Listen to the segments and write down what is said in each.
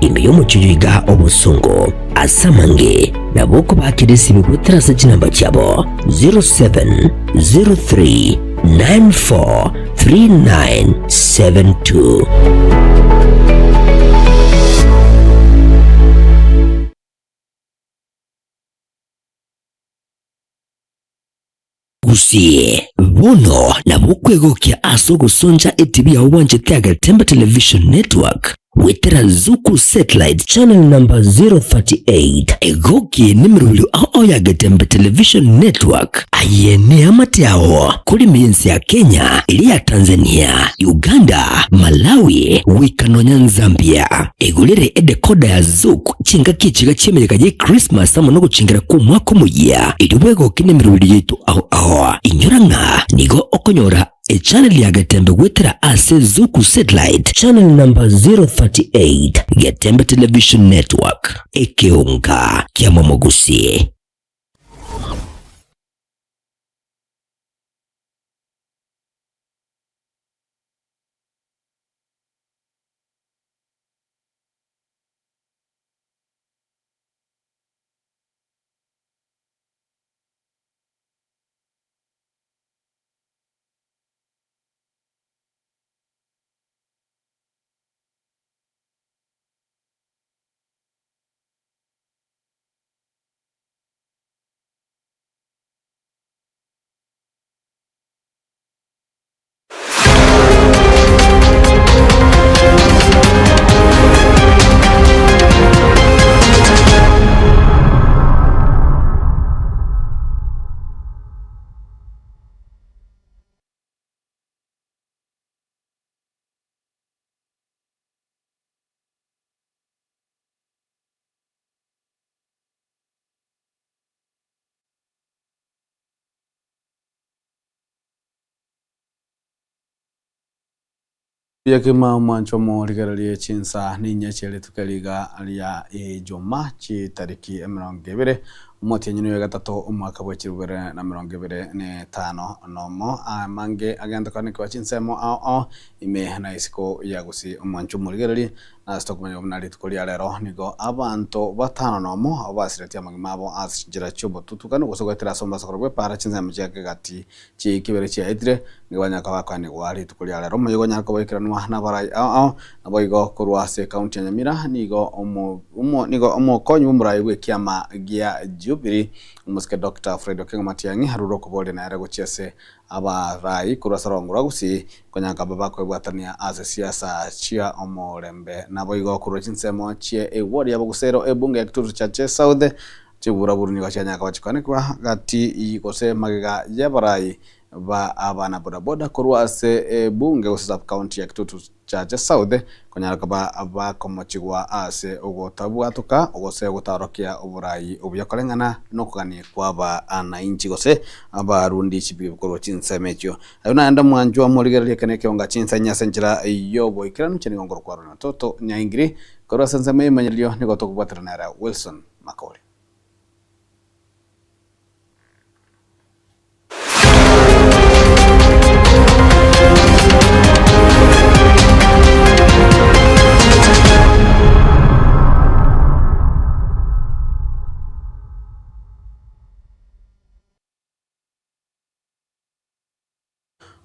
Ime y'omochie oyo iga obosongo ase amange nabo okobaakera esimi goetera ase chinamba chiabo 0703 94 3972. Gusii, bono nabo okwegokia ase ogosoncha etibi yao bwanchete Agetembe Television Network goetera Zuku Satellite Channel number 038. Egokie nemeroberio ao ao ya Getembe Television Network. Aye neamate ao korime ense ya Kenya, eria ya Tanzania, Uganda, Malawi goika nonya Zambia. Egorere edecoder ya Zuku chingaki echiga chi'emeyega ye Christmas amo nogochengera kw'omwaka omoyia, erio bwegoke nemeroberio yaito ao ao. Inyora ng'a nigo okonyora echannel ya Getembe goetera ase Zuku Satellite channel number 038, Getembe Television Network, ekeonga kiamomogusi. Buya kegima omwancho omorigererie chinsa ninye chie rituko eri iga ria Ijumaa chitariki emerongo ebere omotienyi oyo gatato omwaka bwe chilifu ibere na emerongo ebere na etano nomo. Amange agente koanekigwa chinsemo ao ao ime na isiko ya gusii omwancho omorigererie Nase tokomanya buna rituko ria rero nigo abanto batano nomo abwo basiretie amagima abo ase chinchera chi'obotutukanu gose goetera ase omobasokoro bw'epaara chinsemo chia kegati chi'ekebere chiaetire, nigo banyare koba bakoenigwa rituko ria rero. Omoyega onyare koba oikeranwa nabarai ao ao, naboigo korwa ase ekaunti ya Nyamira nigo omo omo nigo omokonyi bw'omorai bw'ekiama gia Jubilee omosike Doctor Fred Okengo Matiang'i arure okoboria nere gochia ase Abarai korwa ase orogongo rwa Gusii konya nkaba bakwebwatania ase siasa chia omorembe. Naboigo korwa chinsemo chie eward ya Bogusero ebunge ya Kitutu Chache South chiburaburu nigo chianyara koba chikoanekwa gati gose magega y'abarai ba abana bodaboda korwa ase ebunge gose sub county ya Kitutu Chache South konyara koba bakomochigwa ase ogotabwatoka gose gotaorokia oborai obuya koreng'ana nokogania kw'abanainchi gose abarundi chibibe korwa chinsemo echio. Ayio naende mwanchwa morigererie ekero ekeonga chinsa ase enchera y'oboikeranu inche nigo nkorokwa Ronald Toto Nyaingiri korwa ase ensemo y'emanyererio nigo tokobwaterana ere Wilson Makori.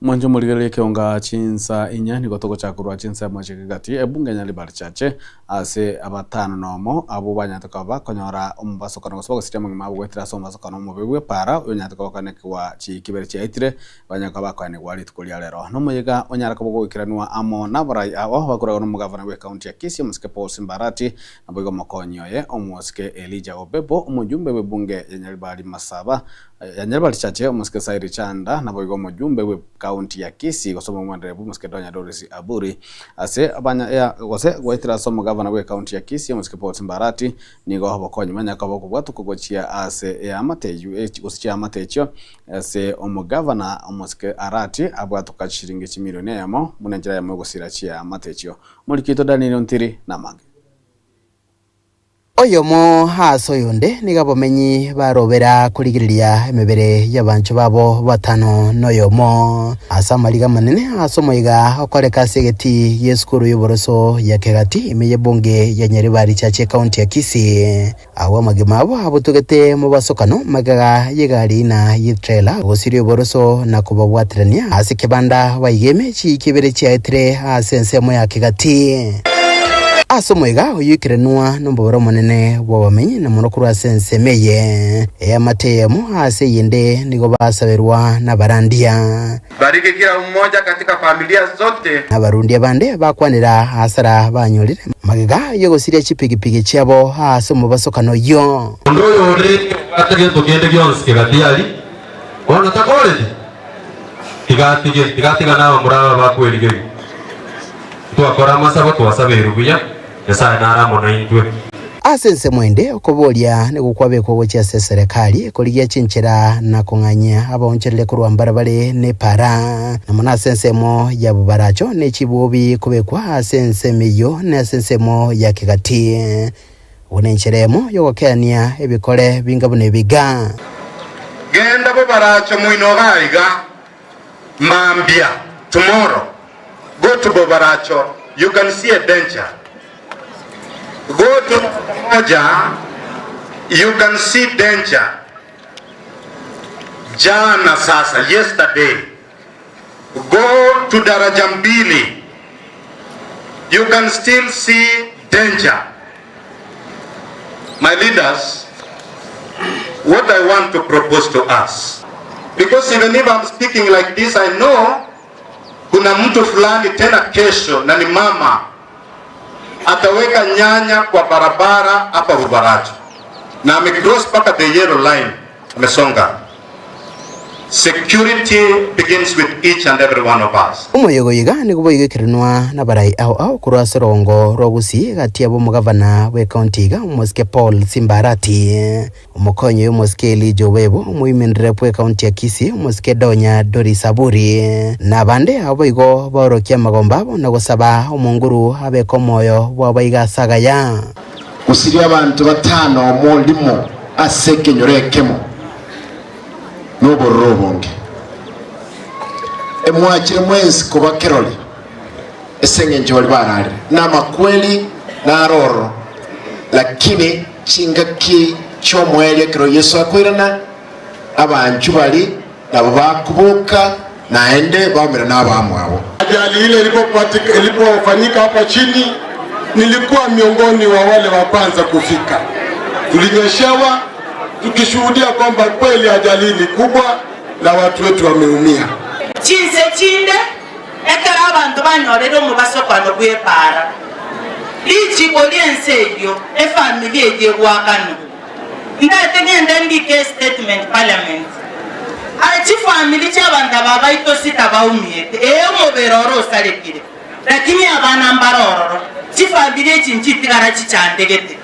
Mwanche omorigererie ekeonga chinsa inya nigo togochaka korwa chinsemo echi gati ebunge ya Nyaribari Chache ase abatano nomo abwo banyarete koba bakonyora omobasokano gose bagosiria amagima abo goetera ase omobasokano omobe bw'epaara oyonyarete koba okoanekigwa chikibere chiaetire banyare koba bakoanigwa rituko ria rero. Nomoyega onyare koba ogoikeranwa amo nabarai abo bakoragwa nomogavana bw'ecounty ya Kisii omosike Paul Simba Arati naboigo omokonyi oye omosike Elijah Obebo omojumbe bw'ebunge ya Nyaribari Masaba Ya Nyaribari Chache, omosike Sairi Chanda, naboigo omojumbe bw'ecounty ya Kisii gose omomwenderebu omosike Donya Doris Aburi. Ase abanya ya gose goetera ase omogavana bw'ecounty ya Kisii omosike Paul Simba Arati nigo obokonyi banya koba okobwatuka gochia ase eamate eyio gose chiamate echio ase omogavana omosike Arati abwatuka chishilingi chimilioni eyemo buna enchera eyemo yogosira chiamate echio. Omoriki oito Daniel Ontiri namange. Oyomo ase oyonde nigo abamenyi barobera korigereria emebere y'abanchwa babo batano noyomo ase amariga amanene ase omoyega okoreka ase egetii gi'esukuru y'oboroso ya Kegati ime y'ebunge ya Nyaribari Church ekaunti ya Kisii. Agwo amagima abo abutogete mobasokano magega y'egari na y'etrela gosiria oboroso na kobabwaterania ase ekebanda baigeme chiiki ibere chiaetire ase ensemo ya Kegati. Ase omoyega oyio ekerenwa nomobere omonene bw'abamenyi na mono korwa ase ensemo eye eamate eyemo ase eyende nigo basaberwa nabarandia. Bariki kila mmoja katika familia zote. Nabarundia bande bakwanera hasara banyorire magega y'ogosiria chipigipigi chiabo ase omobasokano oyio. Onde oyore obwate gento kende gionsi kegatiaria, bono takoreti, tiga atige, tiga atigane abamura aba bakwerigeria. Ntwakora amasabo, twasaberwe buya, Nyasae nare amo naintwe. Ase ensemo ende, okoboria nigo kwabekwa gochia ase eserekari korigia chinchera na kong'anyia abaonchoreria korwa mbarabare nepara, na mono ase ensemo ya bobaracho ne chibobi kobekwa ase ensemo eyio na ase ensemo ya kegati. Buna enchera emo y'ogokeania ebikore binga buna ebiga. Genda bobaracho moino iga iga mambia, tomorrow. Go to Bobaracho, you can see a danger. Go to Moja, you can see danger. Jana sasa, yesterday. Go to Daraja Mbili, you can still see danger. My leaders, what I want to propose to us, because even if I'm speaking like this, I know kuna mtu fulani tena kesho na ni mama ataweka nyanya kwa barabara hapa Bubaracho na amecross mpaka the yellow line, amesonga. Security begins with each and every one of us. Omoyega oyo iga nigo boigo ekerenwa nabarai ao ao korwa ase orogongo rwa Gusii gati yabo omogavana bw'ecounty iga omosike Paul Simba Arati. Omokonyi omosike Elijah Obebo, omoimenere bw'ecounty ya Kisii, omosike Donya Doris Aburi, na abande abo boigo baorokia amagomba abo na gosaba omonguru abeke omoyo bwabo iga ase agaya. Gosiria abanto batano omo rimo ase ekenyoro ekemo nobororo obonge. Emwachire mwensi koba kirori ase engencho baria bararire namakweri naro ororo, lakini Chingaki chi'omoerio ekero Yeso akoirana, abanchwa baria nabo bakoboka naende baumera nabamwabo. Ajali ile ilipofanyika hapa chini, nilikuwa miongoni wa wale wa kwanza kufika. Tulinyeshewa tukishuhudia kwamba kweli ajali ni kubwa na watu wetu wameumia. Chinse chinde Ekero abanto banyorire omobasokano bw'epaara, richiiko ri'ense eyio, efamiri eyio egoakanwa. Ndete ngende ndike estatement parliament. Aye chifamiri chi'abanto aba baito sita baumiete, ee omobere oro osarekire, lakini abana mbare ororo, chifamiri echi nchitigara chichandegete.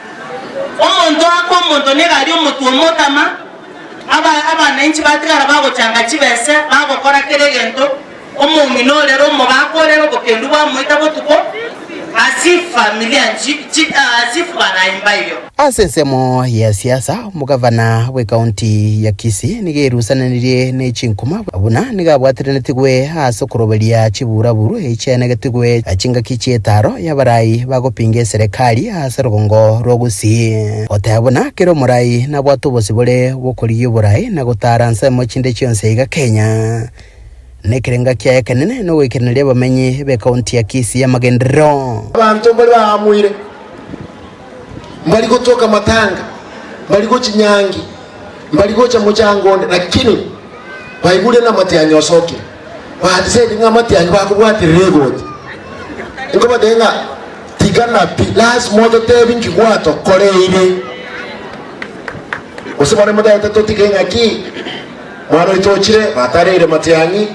Omonto akwe omonto nigo aria omotwe omotama, aba abanainchi batigara bagochanga chibese, bagokora kera egento. Omong'ina orere omogaka orere obokendu bwamoita botuko, as if familia as if baraimba iyo. Ase ensemo ya siasa, omogavana bw'ekaunti ya Kisii nigo erusananirie ne chinkuma buna nigo abwateranetigwe ase okoroberia chiburaburu echianegetigwe chingaki chi'etaro y'abarai bagopinga eserekari ase rogongo rwa Gusii. Goteba buna kera omorai nabwate obosibore bw'okorigia oborai na gotara nsemo chinde chionsi aiga Kenya. Nekerenga kiaye ekenene nogoikereneria abamenyi b'ekaunti ya Kisii amagenderero. Abanto mbare baamuire, mbari gotoka matanga, mbari gochia nyangi, mbari gocha mochango onde, lakini baigure ng'a amatiang'i osokire, ba decide ng'a amatiang'i bakobwaterera egoti. Nkobatebia ng'a tigana pi, lasima ototebi nki gwatokoreire. Gose bono motagete totige ng'aki? Mwana oito ochire, batareire matiang'i,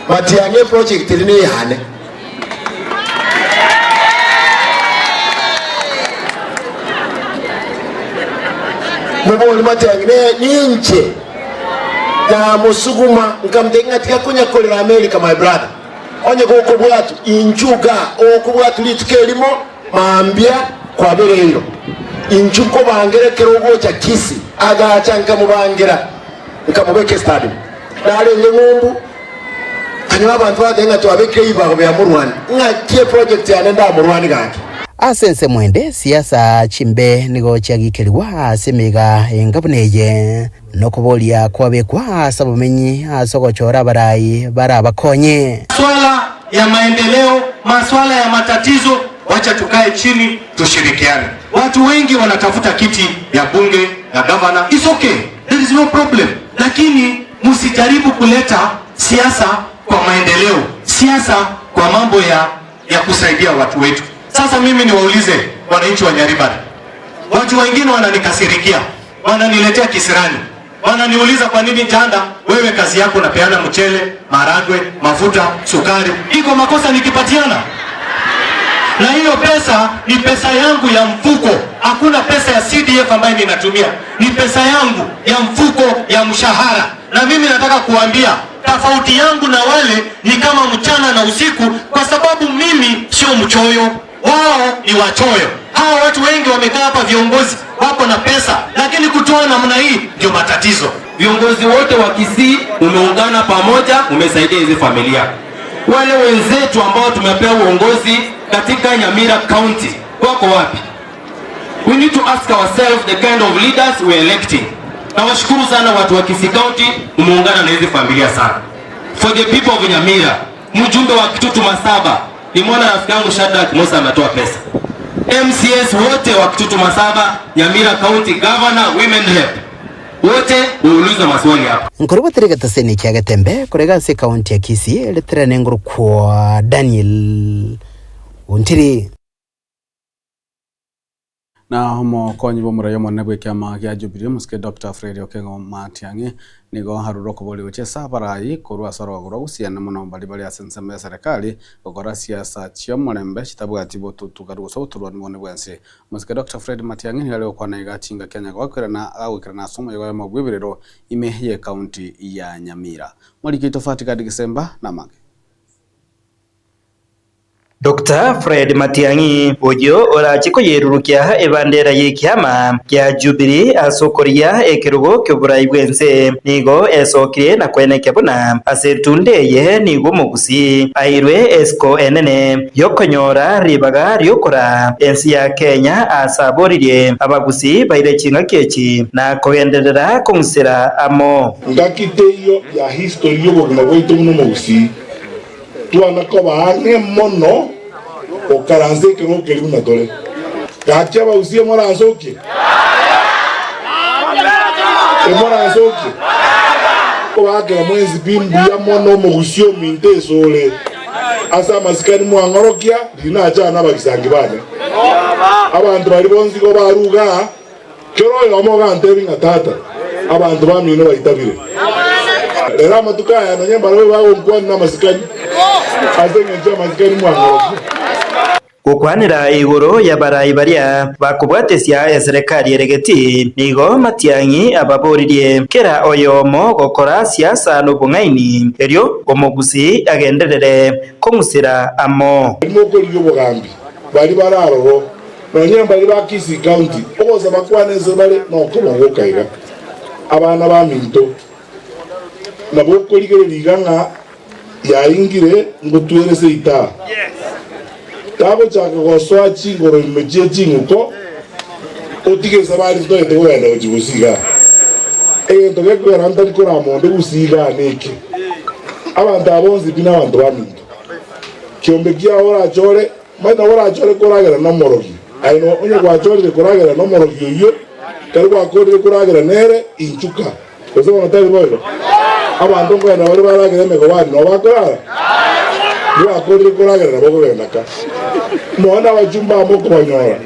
matiang'i eproject eri neyane. Mobori matiang'i ne ninche namosuguma nkamotebia ng'a tiga konya korera America my brother, onye gokobwatwa inchuo igaa, okobwatwa rituko erimo mambia kwabereirwe. Inchuo nkobangera ekero ogocha Kisii. Agacha nkamobangera, nkamobeka estadium. Narenge ng'umbu, nkanyora abanto bagateba ng'a twabekire ribago bia morwani. Ng'aki eproject yane ndamorwani gaki? Ase ensemo ende, siasa chimbe nigo chiagikerigwa ase emeiga enga buna eye, na okoboria kwabekwa ase abamenyi ase ogochora abarai barabakonye. Maswala ya maendeleo, maswala ya matatizo, wacha tukae chini tushirikiane. Watu wengi wanatafuta kiti ya bunge ya gavana, it's okay, there is no problem, lakini msijaribu kuleta siasa kwa maendeleo, siasa kwa mambo ya, ya kusaidia watu wetu. Sasa mimi niwaulize wananchi wa Nyaribari, watu wengine wananikasirikia, wananiletea kisirani, wananiuliza kwa nini Janda, wewe kazi yako unapeana mchele, maragwe, mafuta, sukari. Iko makosa nikipatiana? Na hiyo pesa ni pesa yangu ya mfuko, hakuna pesa ya CDF ambayo ninatumia, ni pesa yangu ya mfuko ya mshahara. Na mimi nataka kuambia tofauti yangu na wale ni kama mchana na usiku, kwa sababu mimi sio mchoyo, wao ni wachoyo. Hawa watu wengi wamekaa hapa, viongozi wako na pesa, lakini kutoa namna hii ndio matatizo. Viongozi wote wa Kisii umeungana pamoja, umesaidia hizi familia. Wale wenzetu ambao tumepewa uongozi katika Nyamira County wako wapi? We need to ask ourselves the kind of leaders we are electing. Nawashukuru sana watu wa Kisii County, umeungana na hizi familia sana. For the people of Nyamira, mjumbe wa Kitutu Masaba, nimeona rafiki yangu Shadrack Musa ametoa pesa. MCS wote wa Kitutu Masaba, Nyamira County Governor, Women Rep wote uulize maswali hapa. Nkorwa tiri getaseni kia Getembe korega ase ekaunti ya Kisii ereterane ngorokwa Daniel Ontiri. Na omokonyi bw'omorai omonene bw'ekiama gia Jubilee omosike Doctor Fred Okengo Matiang'i nigo arure okoboria gochia ase abarai korwa ase orobago rwa Gusii naende mono baria bare ase ensemo ya serikali gokora siasa chi'omorembe chitabwati botutugaru gose oboturwani bonde bwensi. Omosike Doctor Fred Matiang'i nigo are gokwana iga chingaki onye goakerana agoikerana ase omoyega oyomo bw'ebirero ime y'ecounty ya Nyamira. Moriki oito Fatigadi Gisemba namange. Doctor Fred Matiang'i, oyio orache koyerurukia ebandera y'ekiama kia Jubilee ase okoria ekerogo ki'oborai bw'ense, nigo esokirie na koenekia buna ase etunda eye nigo omogusii airwe esiko enene y'okonyora ribaga ri'okoraa ense ya Kenya aase aboririe abagusii baire ching'aki echi na kogenderera kong'usera amo. Ngaki teiyo ya history y'obogima bwaito buna omogusii. Twana koba ang'e mono gokaransa ekerogo keria buna tore. Gaki abausie moransokie? Emoransokie? Kobaakera mwensi pi mbuya mono omogusia ominto esore ase amasikani mwang'orokia, riria nacha nabagisangi bane. Abanto baria bonsi igo baruga aa, Kera oyomo ogantebi ng'a tata, abanto bamino baitabire. Rero amatuko aya nonya mbarabwo bagonkwania namasikani, ase engencho y'amasikani mwang'orokia. Gokwanera igoro y'abarai baria bakobwatesia eserekari ere getii, nigo Matiang'i ababoririe kera oyomo gokora siasa nobong'aini, erio omogusii agenderere kong'usera amo. Mokorigia obogambi baria bare aroro Nonya mbaria ba Kisii County ogosaba kwane nse bare nokobogoka iga, Abana baminto, nabo okorigereria iga ng'a yaingire ngotwere seita, tagochaka gosoa chingoro ime chie ching'uko, otige esabari totagete kogenda gochia gusii igaa. Egento gekogera ntari korama onde gusii igaa neke, abanto aba bonsi pi nabanto baminto. Kiombe kiao orachore Manya nabo orachore koragera nomorogi, aye onye gwachorire koragera nomorogi oyio, ekero gwakorire koragera nere, inchuka. Gose bono tari boigo? Abanto nkogenda bare baragere emegobani nabo bakorara? Gwakorire koragera nabo okogenda ka. Nonya nabachumba amo okobanyora,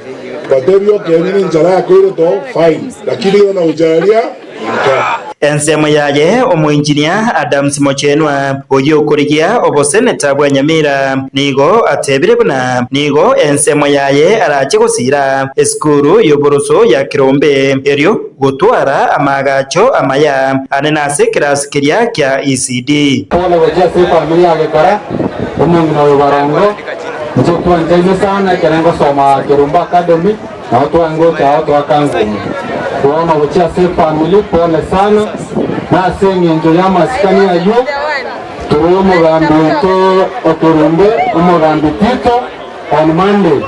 batebie okeene nenchara yakoire to, fine, lakini irana gochia aria, inka. Ensemo yaye omoinjinia Adams Mochenwa, oyio okorigia oboseneta bwa Nyamira, nigo atebire buna nigo ensemo yaye arache gosiira esukuru y'oboroso ya Kirombe erio gotwara amaagacho amaya ane nase ekerasi keria kia ECD. Pole gochia ase efamiri ya Gekara, omong'ina oyo Barongo, inche twanchaine sana ekero ngosoma Kirumba Academy. Nabo twangocha ao twaka ngumu. Bono gochia ase efamiri pole sana, na ase eng'encho y'amasikani ayio, tore omogambi oito Okerumbe, omogambi Tito, on Monday,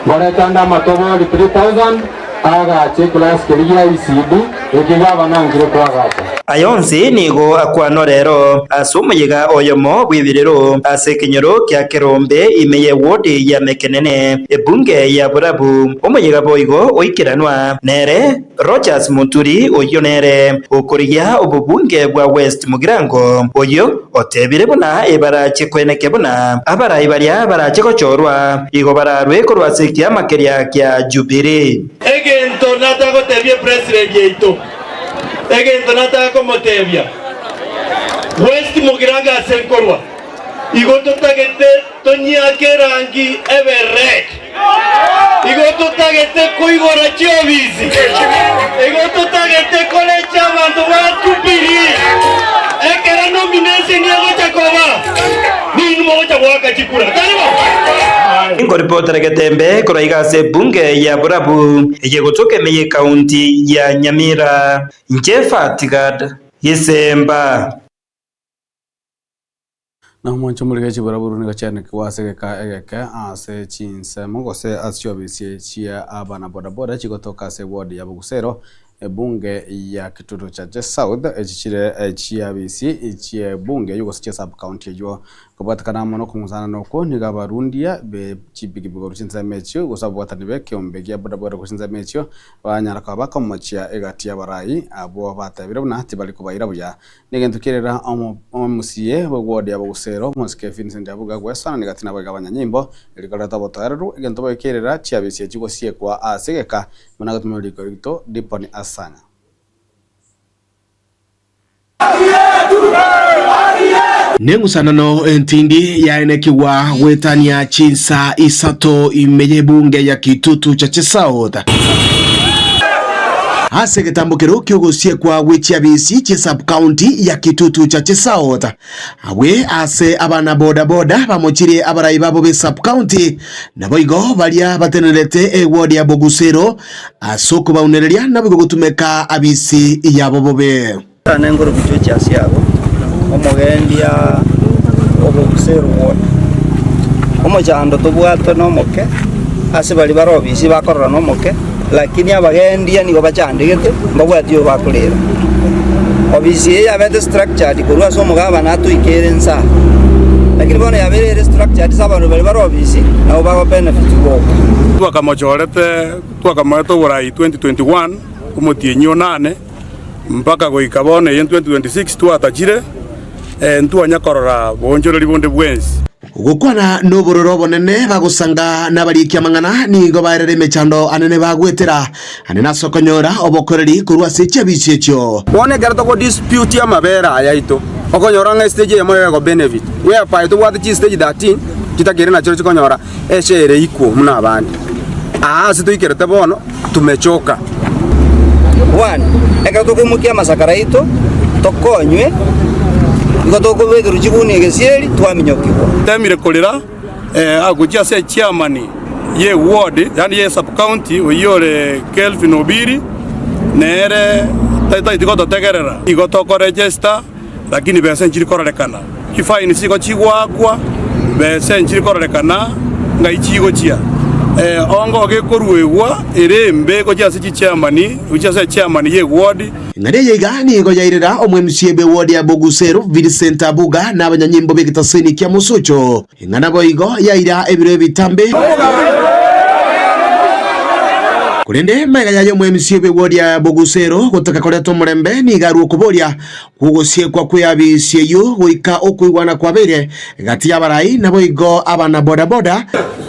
ngoreta nde amatobori 3000 agache eclass keria gia ECD, eke gavana ankire koagacha. Aya onsi nigo akwanwa rero ase omoyega oyomo bw'ebirero ase ekenyoro kia Kerombe ime y'ewodi ya Mekenene, ebunge ya Borabu. Omoyega boigo oikeranwa nere Rogers Muturi oyio nere okorigia obobunge bwa West Mugirango oyio otebire buna ebarache koeneke buna abarai baria barache gochorwa igo bararwe korwa ase ekiama keria kia Jubilee. Egento natagotebia epresident yaito, egento nataka komotebia, West Mugirango ase nkorwa, igo totagete tonyiake erangi ebe red. Igo totagete koigora chiobisi. Igo totagete korecha abanto ba Jubilee. Ekero nomination egocha koba, ninwe mogocha goaka chikura. Tari bo? Nkoripotera Getembe korwa iga ase ebunge ya Borabu eye gotoka ime y'ekaunti ya Nyamira. Inche Fatigad Gisemba. Na omwancho omorige chiburaburu nigo chianekigwe ase egeka egeke ase chinsemo gose ase chiobisi chia abana bodaboda chigotoka ase eward ya Bogusero Ebunge ya Kitutu Chache South, echi chire chiabisi chi'ebunge eyio gose chia sub county eyio. Kobwatekana amo nokong'usanana okwo nigo abarundia be chipigipigi korwa chinsemo echio gose ababwatani b'ekeombe gia bodaboda korwa chinsemo echio banyara koba bakomochia egati y'abarai abwo batebire buna tibari kobaira buya. Negento kerera omosie bw'eward ya Bogusero, Omosike Vincent Abuga gwesana negati naboigo abanyanyimbo, erio koreta obotoereru, egento boigo kerera chiabisi echio gosiekwa ase egeka Buna gotumia riko rito Diponi Asanya. Neng'usanano entindi yaenekigwa goetania chinsa isato ime y'ebunge ya Kitutu Chache South. Ase egetambokero ki'ogosiekwa gwe chiabisi chie sub-county ya Kitutu Chache South, Abwe ase abana boda boda bamochirie abarai babo be sub-county, naboigo baria batenenerete eward ya Bogusero ase okobaunereria naboigo gotumeka abisi yabo bobe. Ane nkorobichwa echiasi yabo, omogendia o Bogusero ward. Omochando tobwate nomoke ase baria bare obisi bakorora nomoke. Lakini abagendia nigo bachandegete, mbabwati oyo bakorera. Obisi eye yabete structured korwa ase omogabana atoikeire inse aa. Lakini bono yabeire ere structured ase abanto baria bare obisi nabo bago benefit boka. Twakamochorete twakamoeta oborai 2021 omotienyi onane mpaka goika bono eye 2026 twatachire ntwanya korora boonchoreri bonde bwensi. Gokwana nobororo obonene bagosanga nabariiki amang'ana, nigo baerera emechando anene bagwetera, anene ase okonyora obokoreri korwa ase chiabichi echio. Bono ekero togo dispute amabere aya aito, okonyora ng'a estage eyemo nigo ego benefit, whereby tobwate chistage 13 chitakeire nachio chikonyora eshare ere equal buna abande. Aa ase toikerete bono tumechoka. One, ekero tokoimokia amasakara aito, tokonywe, nigo tokobekerwa chiguni egesieri, twaminyokigwa. Temire korera gochia ase echairman ye ward yaani ye sub county oyio ore Kelvin Obiri nere tataeti gototegerera igo toko register lakini besa nchiri kororekana chifaini chigo chigoakwa besa nchiri kororekana ng'ai chigochia ongo gekoruegwa ere embe gochia ase chichairman gochia ase echairman ye ward. Eng'ana eye iga nigo yairera omwemisia b'ewodi ya Boguseru, Vincent Abuga, na abanyanyimbo b'egetaseni kia Mosocho. Eng'ana boigo yaira ebiro ebitambe. Korende magega yaye omwemisia bw'ewodi ya Boguseru gotaka koreta omorembe nigo arua okoboria kw'ogosiekwa kw'eabisi eyio goika okoigwana kwabeire gati y'abarai naboigo abana boda boda.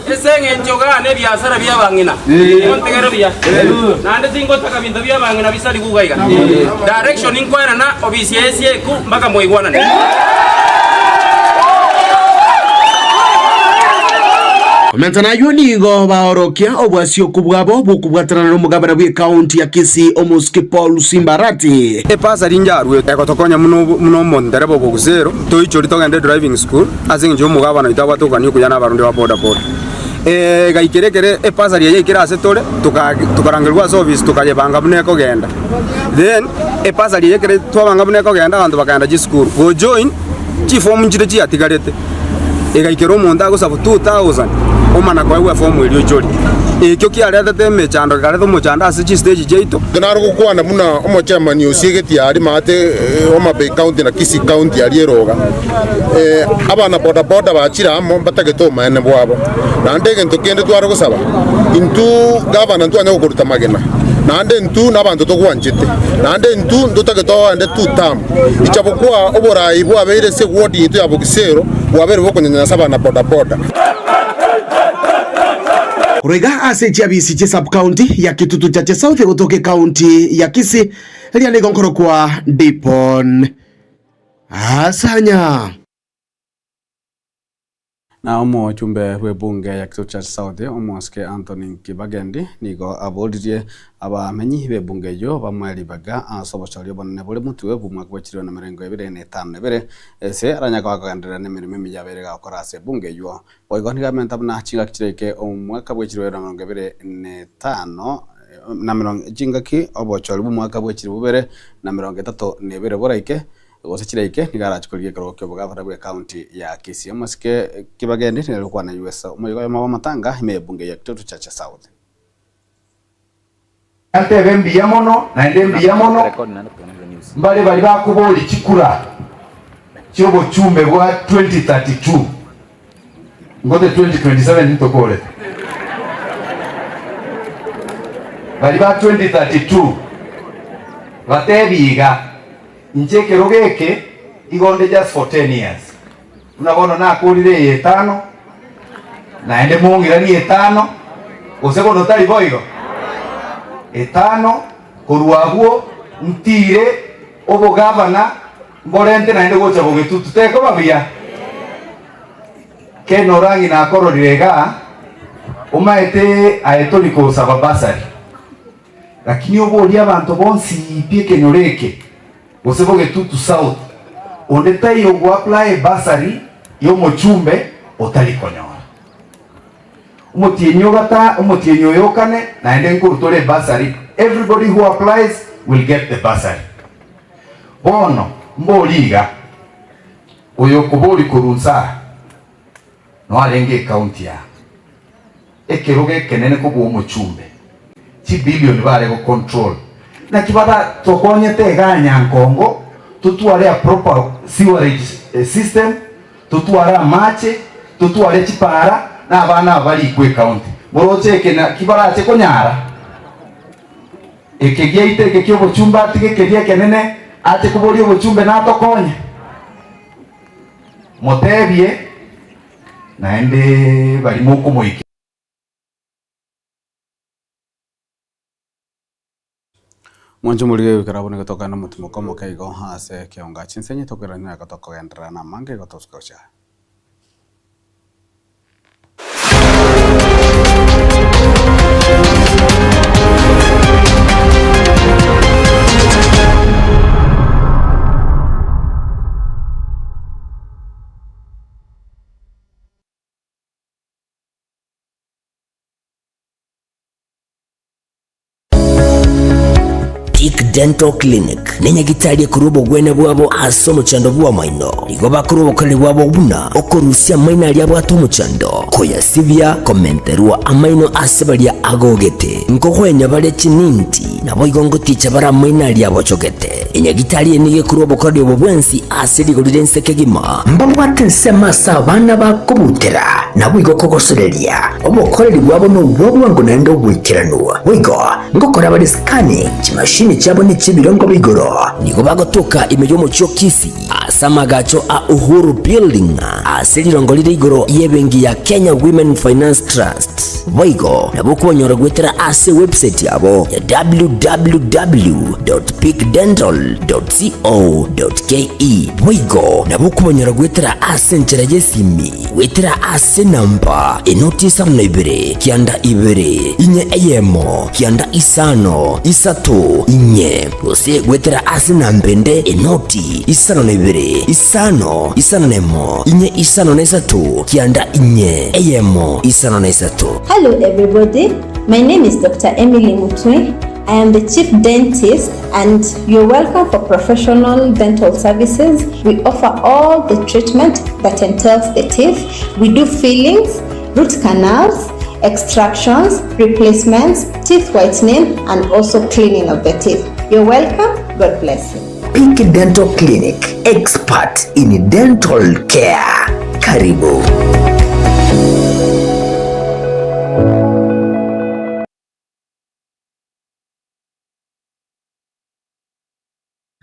Ase engencho gane ebiasara bi'abang'ina, montegere buya, naende tingotaka binto bi'abang'ina bisarigwe iga iga. Direction nkoenana obisi eye esieku mpaka moigwanane. Komenta nayio nigo baorokia obwasioku bwabo bw'okobwatanana nomogabana bw'ekaunti ya Kisii Omosike Paul Simbarati. Epasari inche arwete egotokonya buna buna omontereba obogusero, toichori togende driving school ase eng'encho y'omogabana oito abwate okogania okuya na abarundi ba boda boda. Egaikera ekere ebasari eye yaikire ase tore, tokarangerigwa ase ofisi tokayebanga buna ekogenda. Then ebasari eye ekere twabanga buna ekogenda abanto bakagenda chisukuru gojoin chifomu nchire chiatigarete. Egaikera omonto agosabu 2000 omana koegwa efomu eria oichorie. Ekio kiaretete emechando gekareta omochando ase chistage chiaito. Nare gokwana buna omochairman osiegeti aria maate Homa Bay County na Kisii County aria eroga. Abana boda boda bachire amo mbatagete obomaene bwabo. Naende egento kende tware gosaba, intwe gavana ntwanya gokoruta magena, naende intwe nabanto togwanchete, naende intwe ntotagete oende two term. Ichabokoa oborai bwabeire ase eward yaito ya Bogisero bwabeire bokonyanyasa abana boda boda. Korwa iga ase chiabisi chie sub-county ya Kitutu Chache South egotoka ecounty ya Kisii, eria nigo nkorokwa Dipon Asanya. Na omochumbe bw'ebunge ya Kitutu Chache South, Omosike Anthony Kibagendi, nigo aboririe abamenyi b'ebunge eyio bamoe ribaga ase obochori obonene bore motwe bw'omwaka bwe chilioni emerengo ebere na etano na ebere, ase aranyare koba akogenderera nemeremo emiya abeire gakora ase ebunge eyio. Boigo nigo amenta buna chingaki chiraike omwaka bwe chilioni emerongo ebere na etano na emerongo chingaki obochori bw'omwaka bwe chilifu bibere na emerongo etato na ebere boraike, Gose chiraike nigo arache korigia ekerogo ki'obogavana bw'ecounty ya Kisii. Omosike Kibagendi nigo are gokwana USA omoyega oyomo bw'amatanga ime y'ebunge ya Kitutu Chache South. Ntebe mbuya mono, naende mbuya mono, mbare baria bakoboria chikura chi'obochumbe bwa 2032, ngote 2027 ntokorete. Baria ba 2032 batebie iga, Inche ekerogo eke igo nde just for ten years, buna bono nakorire eye etano, naende mong'iranie etano, gose bono tari boigo? Etano, korwa abwo ntire obogavana mborente naende gocha bogetutu, tekoba buya? Ken Orangi nakororire igaa, omaete aye tori kosaba bursary. Lakini oborie abanto bonsi pi ekenyoro eke, gose bogetutu South, onde taiyo ogoapply ebursary yomochumbe otari konyora. Omotienyi ogata omotienyi oyo okane naende nkorutore ebursary, everybody who applies will get the bursary. Bono mborie iga, oyo okoboria korwa nse aa, Noo arenge ecounty aa ekerogo ekenene kobua omochumbe, chibillion bare go control. Naki bara tokonyete igaa Nyankongo totware a proper sewerage system, totware amache, totware chipara na abana aba barikwe ecounty. Moroche eke naki barache konyara? Eke giaito eke kia obochumbe atige keria ekenene ache koboria obochumbe natokonye? Motebie, naende baria mokomoikia. Mwanche omorige goikera abwo nigo tokogenda omotimoko omoke igo ase ekeonga chinsenyi tokoirana nigo tokogenderera namange igo tosuka gochia. Peak Dental Clinic nenyagitari ekorwa obogwenia bwabo ase omochando bw'amaino. Nigo bakorwa obokoreri bwabo buna okorusia amaino aria abwate omochando, koyasibia, komenterwa amaino ase baria agogete, nkogwenia bare chininti, naboigo ngoticha bare amaino aria abochogete. Enyagitari eye nigo ekorwa obokoreri obo bwensi ase rigori ri'ense kegima. Mbabwate ensemo ase abana bakobutera, naboigo kogosoreria. Obokoreri bwabo nobwa bwango naende oboikeranu. Boigo ngokora bare scanning, chimashini chiabo nechi'ebirengo bia igoro. Nigo bagotoka ime y'omochie o Kisii ase amagacho a Uhuru Building ase rirongo rire igoro y'ebenki ya Kenya Women Finance Trust. Boigo nabo okobanyora goetera ase ewebsite yabo ya www.peakdental. dental.co.ke. Boigo nabo okobanyora goetera ase enchera y'esimi goetera ase enamba enoti isano na ibere kianda ibere inye eyemo kianda isano isato inye gose goetera ase enamba ende enoti isano na ibere isano isano na emo inye isano na isato kianda inye eyemo isano na isato. Hello everybody, my name is Doctor Emily Mutwe, I am the chief dentist and you're welcome for professional dental services. We offer all the treatment that entails the teeth. We do fillings, root canals, extractions, replacements, teeth whitening and also cleaning of the teeth. You're welcome. God bless you. Peak Dental Clinic, expert in dental care. Karibu.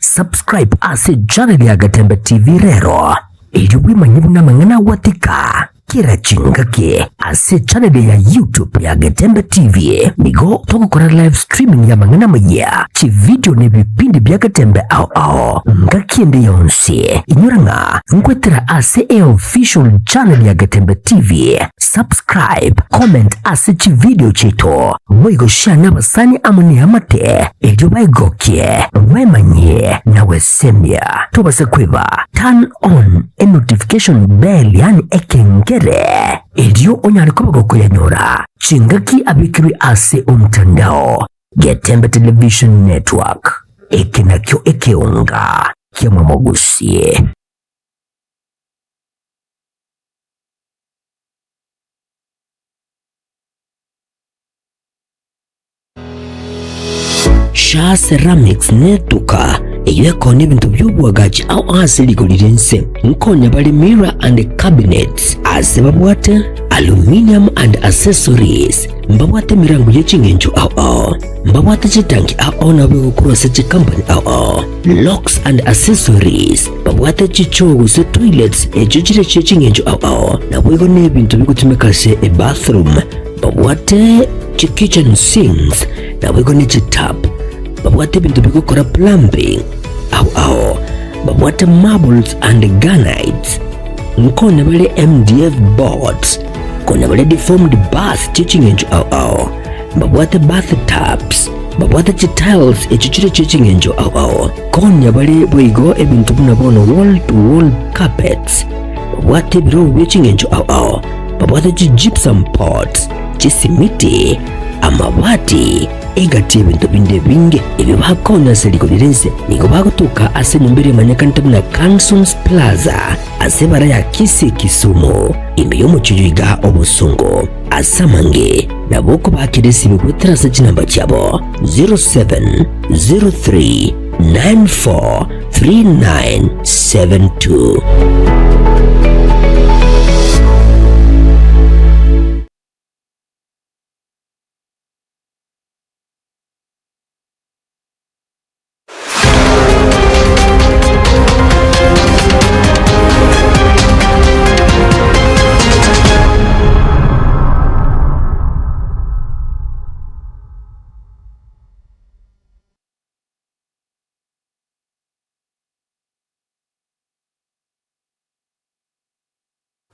Subscribe ase channel ya Gatembe TV rero erio bwemanye buna amang'ana agwatika kera chingaki ase channel ya YouTube ya Getembe TV. Nigo togokora live streaming y'amang'ana amayia, chividio na ebipindi bia Getembe ao ao ngaki ende yonsi. Inyora ng'a nkwetera ase eofficial channel ya Getembe TV. Subscribe, comment ase chividio chiaito, boigo share nabasani amo neamate erio baigokie, bemanyie na gwesemia. Tobase kweba turn on enotification bell yaani ekengere erio onyare koba gokoyanyora chingaki abekirwe ase omtandao. Getembe Television Network, eke nakio ekeonga ki'omomogusie. Shaa Ceramics netuka eyio ekoona ebinto bi'oboagachi ao ase rigori ri'ense. Nkonya bare mirror and cabinets ase babwate aluminium and accessories, mbabwate emerango ye ching'encho ao ao, mbabwate chitanki ao ao nabo egokorwa ase chikampani ao ao, locks and accessories, babwate chichoo gose toilets echio chire chie ching'encho ao ao, naboigo nebinto bigotumeka ase ebathroom. Babwate chi kitchen sinks naboigo ne chitap, babwate ebinto bigokora plumbing ao ao, babwate marbles and granites, nkonya bare MDF boards, konya bare deformed bath chie ching'encho ao ao, mbabwate bath tubs, babwate chitiles echio chire chie ching'encho ao ao, konya bare boigo ebinto buna bono wall to wall carpets, babwate ebirogo bie ching'encho ao ao. Babwate chi-gypsum pots, chisimiti, amabati, egati y'ebinto binde ebinge ebio bakonya ase rigori ri'ense. Nigo bagotoka ase enyomba eria emanyekanete buna Cansons Plaza ase ebara ya Kisii Kisumu, ime y'omochie oyo iga obosongo. Ase amange nabo okobakera esimu goetera ase chinamba chiabo 0703 94 3972.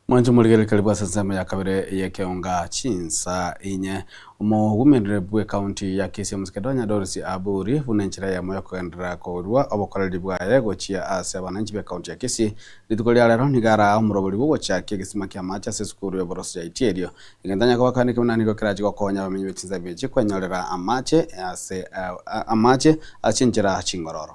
Mwanche morigererie karibu ase ensemo ya kabere y'ekeonga chinsa inye. Omogumerere bw'ecounty ya Kisii Omosike Donya Doris Aburi buna enchera eyemo yokogenderera korua obokoreri bwaye gochia ase abananchi b'ecounty ya Kisii. Rituko ria rero nigo araa omorobori bw'ogochakia egesima ki'amache ase esukuru y'oboroso ya Itierio. Egento onye kobakania buna nigo kerache gokonya abamenyi be chinsabi echi kwenyorera amache ase amache ase chinchera chingororo.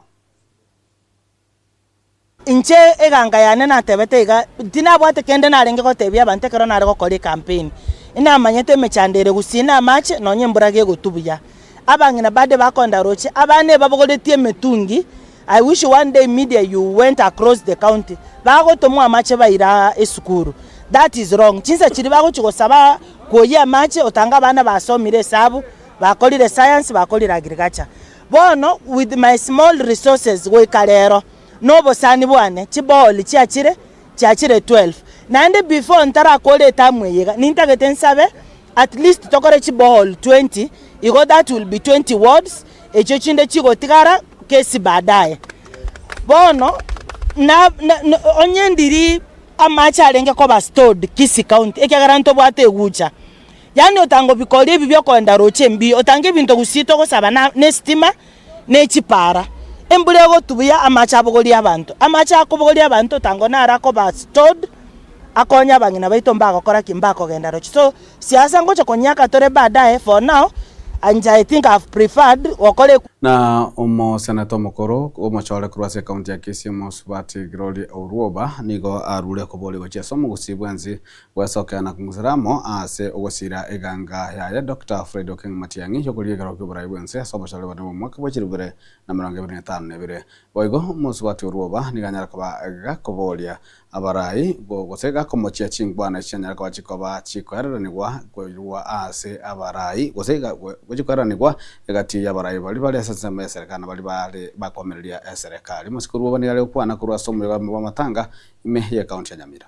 Inche eganga yane natebete iga, tinabwate kende narenge gotebia abanto ekero nare gokora ecampaign. Inamanyete emechando ere gusii na amache nonye embura gegotwa buya. Abang'ina bande bakonda roche, abana ebabogoretie emetungi, I wish one day media you went across the county, bagotomwa amache baira esukuru. That is wrong. Chinsa chiria bagochia gosaba kwoyia amache otanga abana basomire esabu, bakorire science, bakorire agriculture. Bono with my small resources goika rero, na obosani bwane, chiborehole chiachire, chiachire 12. Naende before ntarakore etamu eye iga, nintagete nsabe at least tokore chiborehole 20, igo that will be 20 wards, echio chinde chigotigara. kesi baadaye. Bono na na onye ndiri amache arenge koba stored Kisii county ekiagera ntobwate egucha, yaani otanga bikori ebi biokoenda roche mbiyo, otanga ebinto gusii togosaba na na estima ne chipara. Embura egotwa buya amache abogorie abanto, amache akobogoria abanto otango naro akoba stored akonye abang'ina baito mbagokora ki? Mbakogenda roche. So siasa ngocha konyaka tore baadaye for now inche I think I've preferred gokora. Na omoseneta omokoro omochore korwa ase ekaunti ya Kisii Omosubati Gloria Orwoba nigo arure koboria gochia ase omogusii bwensi bwesokera na kong'usera amo ase ogosira eganga yaye Doctor Fred Okengo Matiang'i yokorigia ekerogo kioborai bwensi ase obochore bone bw'omwaka bwa chilifu bibere na emerongo ebere na etano na ebere. Boigo omosubati Orwoba nigo anyare koba gakoboria Abarai gose gakomochia chinkwana chianyare koba chikoba chikoereranigwa korwa ase abarai, gose chikoereranigwa egati y'abarai baria bare ase ensemo y'eserekari na baria bare bakoamereria eserekari. Omosike orwoba nigo are gokwana korwa ase omoyega bw'amatanga ime y'ekaunti ya Nyamira.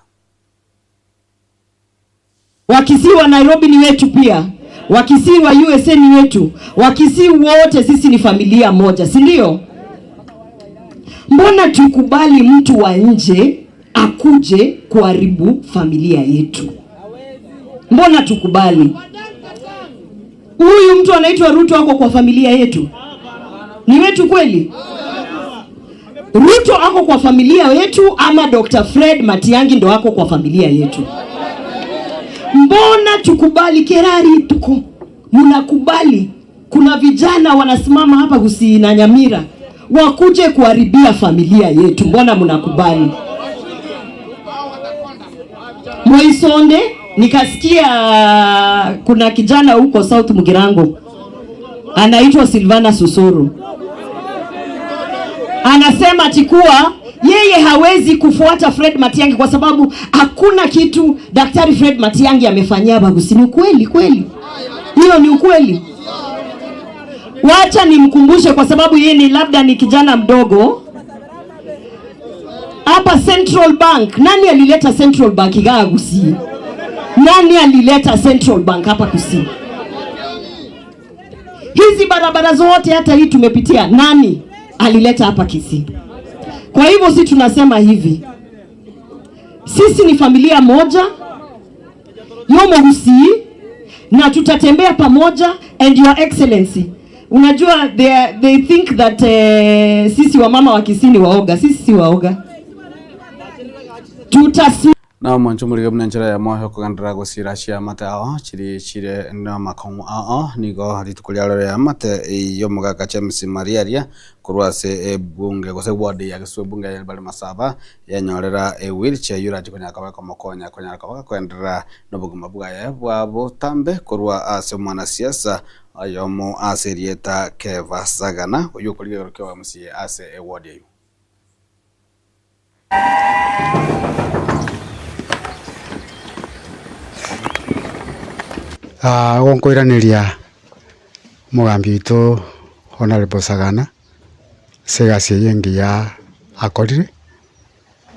Wakisii wa Nairobi ni wetu pia, Wakisii wa USA ni wetu, Wakisii wote sisi ni familia moja, si ndio? Mbona tukubali mtu wa nje akuje kuharibu familia yetu? Mbona tukubali? Huyu mtu anaitwa Ruto ako kwa familia yetu? Ni wetu kweli? Ruto ako kwa familia yetu ama Dr. Fred Matiang'i ndo ako kwa familia yetu? Mbona tukubali kerari tuko mnakubali kuna vijana wanasimama hapa Gusii na Nyamira wakuje kuharibia familia yetu, mbona mnakubali? Moisonde nikasikia kuna kijana huko South Mugirango anaitwa Silvana Susuru anasema ati kuwa yeye hawezi kufuata Fred Matiang'i kwa sababu hakuna kitu Daktari Fred Matiang'i amefanyia Bagusi. Ni ukweli kweli? Hiyo ni ukweli? Wacha nimkumbushe kwa sababu yeye ni labda ni kijana mdogo. Hapa Central Bank, nani alileta Central Bank igaa Gusii? Nani alileta Central Bank hapa Gusii? Hizi barabara zote hata hii tumepitia, nani alileta hapa Kisii? Kwa hivyo si tunasema hivi, sisi ni familia moja yomo Gusii na tutatembea pamoja. And your excellency, unajua they, they think that uh, sisi wamama wa Kisii ni waoga. Sisi si waoga, tutasi Na omwancho omorige buna enchera eyemo y'okogenderera gosiira chiamate ao chiria chire namakong'u ao, nigo rituko riarero ri'eamate y'omogaka James Mariaria korwa ase ebunge gose ward ya Kisumu ebunge ya Bari Masaba yanyorera ewheelchair eyio erache konyara koba ekomokonya konyara koba gakoenderera nobogima bwaye bwa botambe korwa ase omwanasiasa oyomo ase erieta Kefa Sagana oyio okorigia igoro kia MCA ase eward eyio. Ogonkoiraneria omogambi oito Honourable Sagana ase egasi eye engiya akorire,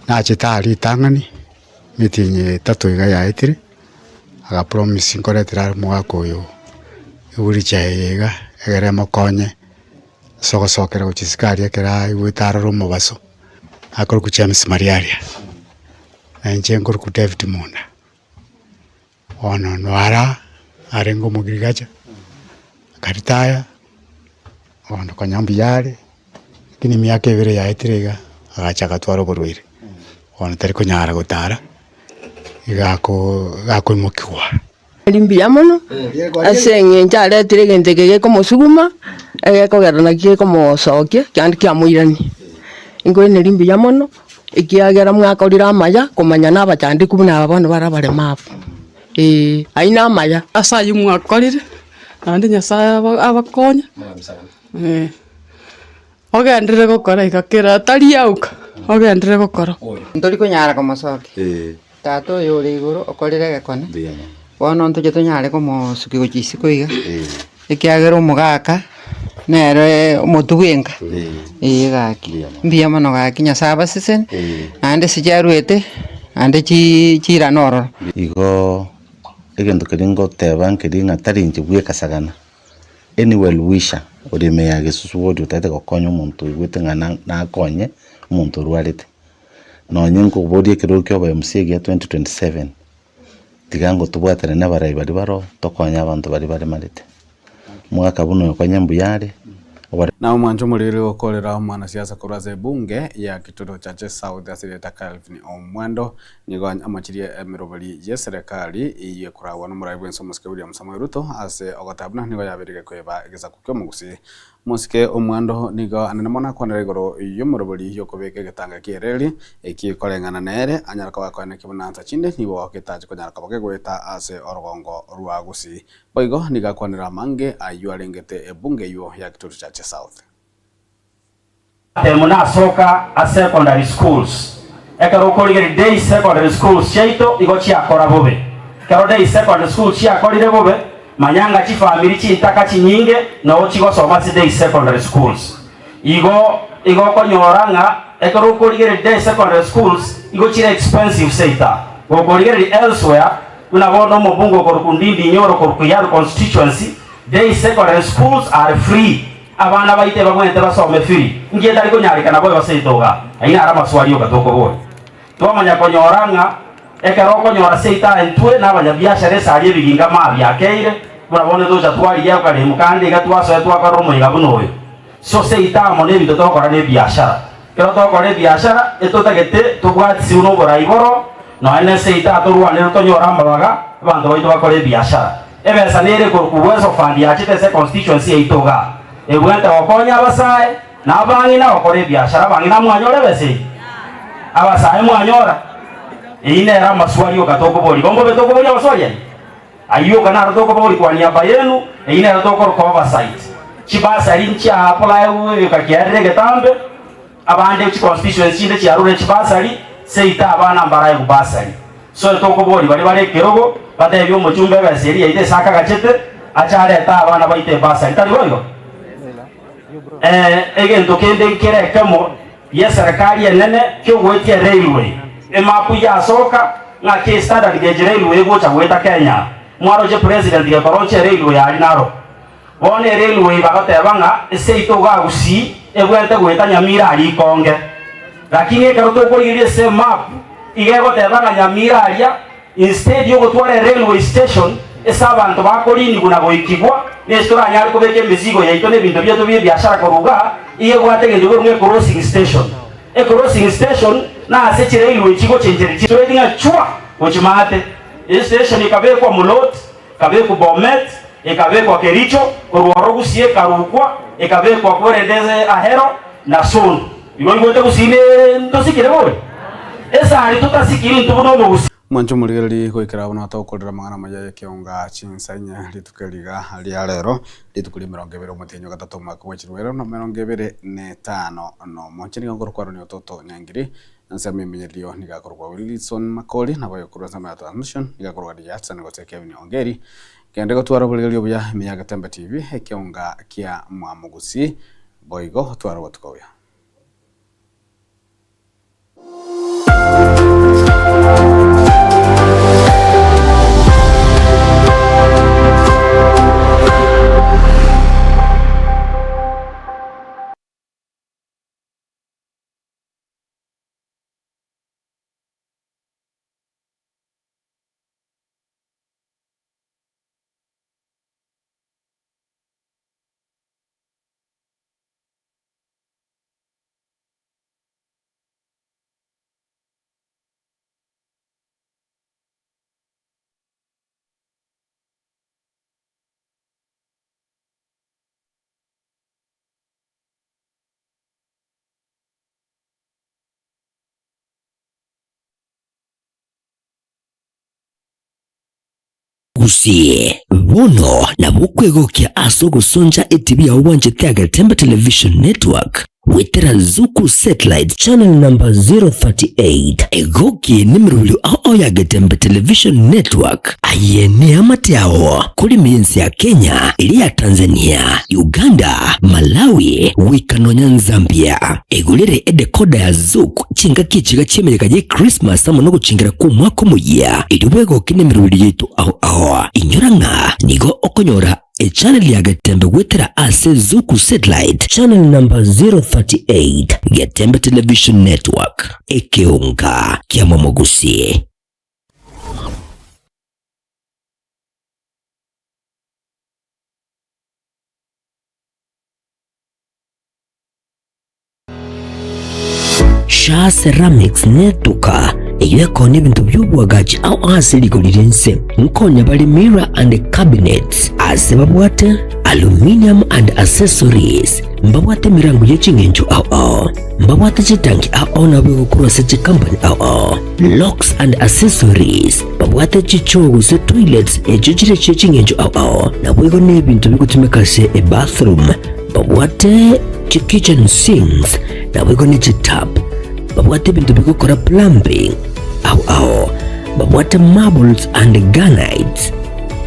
nachete aa ritang'ani meeting etato iga yaetire, aga promise nkoretera are omogaka oyo ewheelchair eye iga egere emokonye ase ogosokera gochia isiko aria ekero aigwete arore omobaso, akorokwa James Mariaria, na inche nkorokwa David Munda. Bono nwara arenge omogirigacha, akaritaya, bono konya mbuya are, lakini emiaka ebere yaetire iga, agacha agatwara oborwaire, bono tari konyara gotara, iga ako iga akoimokiwa. Eri mbuya mono, ase eng'encho aretire egento eke gekomosuguma, egekogera naki gekomosokia, kiande kiamoirania. Nkoineria mbuya mono, ekiagera mwakorire amaya komanya na abachandeku buna aba bono bare abaremabu, eh, ayio namaya. Ase ayio mwakorire, naende Nyasaye aba- abakonye, eh, ogenderere gokora iga kera tari auka, ogenderere gokora. Ntori konyara komosokia. Tata oyo ore igoro okorire egekone, bono ntoche tonyare komosukia gochia isiko iga, ekiagera omogaka nere omotwe bwenka, ee gaki. Mbuya mono gaki Nyasaye abasesenie, naende ase chiaruete, naende chi chiirane ororo. Igo egento keria ngoteba nkeria ng'a tari inche bweka sagana, any well wisher. Ore ime ya gesusu ward otagete gokonya omonto oigwete ng'a na nakonye omonto orwarete. Nonye nkoboria ekerogo kia obo MCA gia 2027, tiga ngotobwatane na abarai baria baroo, tokonye abanto baria baremarete. Omogaka buna oyo konya mbuya are, obare. Na omwancho omoriri gokorera omwanasiasa korwa ase ebunge ya Kitutu Chache South ase erieta Calvin Omwando nigo amochirie emeroberi y'eserekari eyio ekoragwa nomorai bwense omosike William Samoei Ruto ase ogoteba buna nigo yaberire koeba egesaku ki'omogusii. Omosike Omwando nigo anene mono akwanera igoro y'omoroberi y'okobeka egetanga ki'ereri eki koreng'ana nere anyare koba akoenekia buna nsa chinde nigo getache konyara koba kegoeta ase orogongo rwa Gusii. Boigo nigo akwanera amange ayio arengete ebunge eyio ya Kitutu Chache South. Temu nasoka a secondary schools. Ekero okorigereria day secondary schools chiaito igo chiakora bobe. Ekero day secondary schools chiakorire bobe, manya ng'a chifamiri chintaka chinyinge noo chigosoma ase day secondary schools. Igo igo okonyora ng'a ekero okorigereria day secondary schools igo chire expensive seita. Gokorigereria elsewhere, buna bono omobunge okorokwa Ndindi Nyoro korwa Kiaru constituency, day secondary schools are free. Abana baito ebabwenerete basome free, inki etari konyarekana boigo seito igaa? Ayio naro amaswali yoka tokoboria. Twamanya konyora ng'a ekero okonyora seito aye intwe na abanyabiashara esari ebiginga maa biakeire, buna bono tocha twarigia okaremu kande iga twasoa twakorera omoyega buna oyo. So seito amo nebinto togokora ne ebiashara. Ekero togokora ebiashara etotagete tobwatisiwe na oborai boro, nonya ne seito aa torwanere tonyore amabaga abanto baito bakore ebiashara. Ebesa nere ekorokwa Uwezo Fund yachete ase econstituency yaito igaa, ebwenerete gokonya abasae na abang'ina gokora ebiashara. Abang'ina mwanyora ebesa eye? Abasae mwanyora? Eyio nere amaswali oka tokoboria. Igo mbobe tokoboria amaswali ayio? Ayio oka naro tokoboria kwa niaba yenu, eyio nero tokoroka oversight. Chibasari nchia apply egeka kiarire egetambe, abande chiconstituency chinde chiarure chibasari, seito abana mbaraegwe basari. So tokoboria baria bare ekerogo, batebie omochumba ebesa eria yaito ase akagachete, ache arete abana baito ebasari. Tari boigo? Eh, egento kende nkere ekemo gi'eserekari enene ki'ogoetia erailway. Emapu yasoka ng'aki estandard gauge railway egocha goeta Kenya. Mwaroche president gekorochia erailway aria naro. Bono erailway bagoteba ng'a eseito iga Gusii ebwenerete goeta Nyamira aria Ikonge. Lakini ekero tokorigereria ase emap iga egoteba ng'a Nyamira aria instead yogotwara erailway station ase abanto bakorinigwa na goikigwa nese toranyare kobeka emizigo yaito na ebinto biaito bia ebiashara korwa igaa, iga ebwate egento gekorwa ng'a ecrossing station. Ecrossing station nase chirailway chigochencheria chistraight ng'a chwa gochia maate. Estation ekabekwa Mulot, ekabekwa Bomet, ekabekwa Kericho, korwa ororo Gusii ekarukwa, ekabekwa kwerende Ahero na Sondu. Igo oigwete Gusii ne ntosikire bori? Esari totasikiri intwe buna omogusii. Mwanche omorigererie goikera abwo natokorera amang'ana amaya y'ekeonga chinsa inye rituko eri iga ria rero, rituko ria emerongo ebere omotienyi o gatato omwaka bwe chilifu ibere na emerongo ebere na etano nomo. Inche nigo nkorokwa Aaron Ototo Nyangiri, ensemo y'emenyererio nigo akorokwa Wilson Makori, nabo aye korwa ensemo ya transmission nigo akorokwa DJ Hudson gose Kevin Ongeri. Genda gotwara oborigereria obuya ime ya Getembe TV, ekeonga kia Mwamogusi, boigo otware obotuko obuya. Gusii, bono nabo okwegokia ase ogosoncha etibi yao bwanchete ya Getembe Television Network goetera Zuku Satellite Channel number 038. Egoki nemerobio ao ao ya Getembe Television Network. Aye neamate ao korema ense ya Kenya, eria ya Tanzania, Uganda, Malawi, goika nonya Nzambia. Egorere edekoda ya Zuku chingaki echiga chi'emeyega ye Christmas amo nogochengera kw'omwaka omoyia, erio bwegoke nemerobio yaito ao ao. Inyora ng'a nigo okonyora. Echannel ya Getembe goetera ase Zuku Satellite channel number 038, Getembe Television Network, ekeonga kia momogusi. Shaa Ceramics netuka eyio ekonia ebinto bi'oboagachi ao ase rigori ri'ense. Nkonya bare mirror and cabinets ase babwate aluminium and accessories, mbabwate emerango ye ching'encho ao ao, mbabwate chitanki ao ao nabo egokorwa ase chicompany ao ao, locks and accessories, babwate chichoo gose toilets echio chire chie ching'encho ao ao, naboigo nebinto bigotumeka ase ebathroom. Babwate chi-kitchen sinks, naboigo ne chitap. Babwate ebinto bigokora plumbing ao ao. Babwate marbles and granites.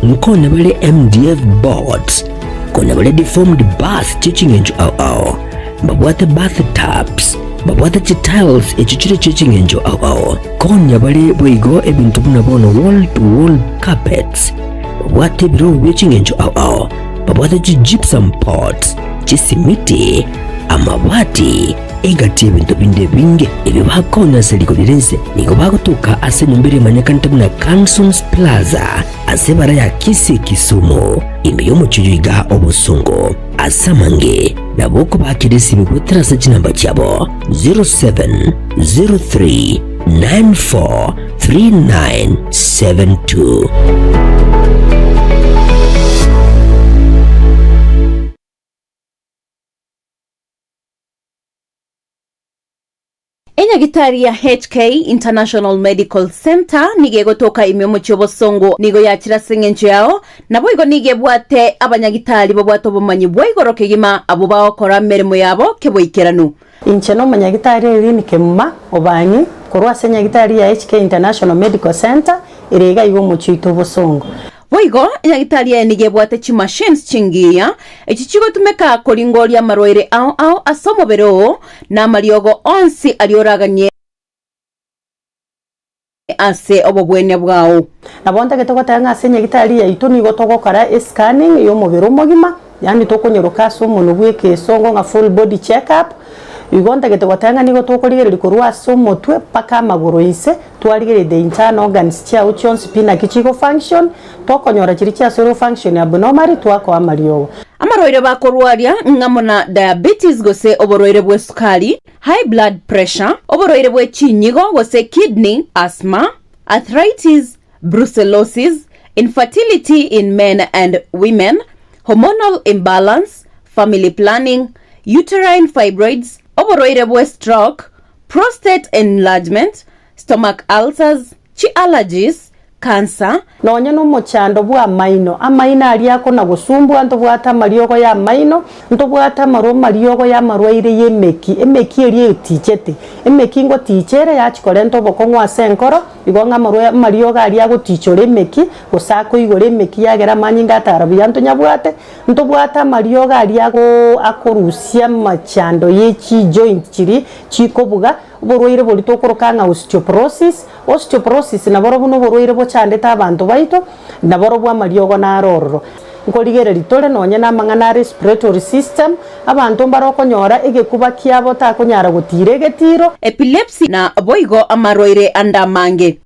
Nkonya bare MDF boards. Konya bare deformed bars chie ching'encho ao ao. Babwate bath tubs. Babwate chitiles echio chire chie ching'encho ao ao. Konya bare boigo ebinto buna bono wall to wall carpets. Babwate ebirogo bie ching'encho ao ao. Babwate chi-gypsum pots, chisimiti, amabati, egati y'ebinto binde ebinge ebio bakonya ase rigori ri'ense. Nigo bagotoka ase enyomba eria emanyekanete buna Cansons Plaza ase ebara ya Kisii Kisumu, ime y'omochie oyo iga obosongo. Ase amange nabo okobakera esimi goetera ase chinamba chiabo 0703 94 3972. Enyagitari ya HK International Medical Centre nigo egotoka ime omochie obosongo nigo yachire ase eng'encho yao, naboigo nigo ebwate abanyagitari babwate obomanyi bwa igoro kegima abwo bagokora emeremo yabo keboikeranu. Inche nomonyagitari Eileen Kemuma Obanyi korwa ase enyagitari ya HK International Medical Centre ere iga iga omochie oito obosongo. Boigo, enyagitari eye nigo ebwate chimachines chingiya, echi chigotumeka koringoria amarwaire ao ao ase omobere oo, na amariogo onsi aria oraganie ase obobwenia bwao. Nabo ntagete goteba ng'a ase enyagitari yaito nigo togokora escanning y'omobere omogima, yaani tokonyoroka ase omonwe bw'ekeesongo ng'a full body check up, igo ntagete goteba ng'a nigo tokorigereria korwa ase omotwe mpaka amagoro inse, twarigereria the internal organs chiago chionsi pi naki chigo function, tokonyora chiria chiasoire go function abnormally twakoa amariogo. Amarwaire bakorwaria ng'amo na diabetes gose oborwaire bw'esukari, high blood pressure, oborwaire bwe chinyigo gose kidney, asthma, arthritis, brucellosis, infertility in men and women, hormonal imbalance, family planning, uterine fibroids, oborwaire bwe stroke, prostate enlargement, stomach ulcers, chi allergies, cancer, Nonya nomochando bw'amaino, amaino aria akona-gosumbua, ntobwate amariogo y'amaino, ntobwate amarwa amariogo y'amarwaire y'emeki, emeki eria etichete. Emeki ngoticha ere yachia korenta obokong'u ase enkoro, igo ng'a amarwa amariogo aria agotichora emeki, gose akoigora emeki yagera amanyinga atara buya ntonyabwate, ntobwate amariogo aria ago akorusia amachando ye chijoint chiria chikobuga, Oborwaire boria tokoroka ng'a osteoporosis. Osteoporosis naborobwo noborwaire bochandete abanto baito, naborobwo amariogo naro ororo. Nkorigereria tore nonye namang'ana a respiratory system, abanto mbare okonyora egekuba kiabo takonyara gotiira egetiro. Epilepsy na boigo amarwaire ande amange.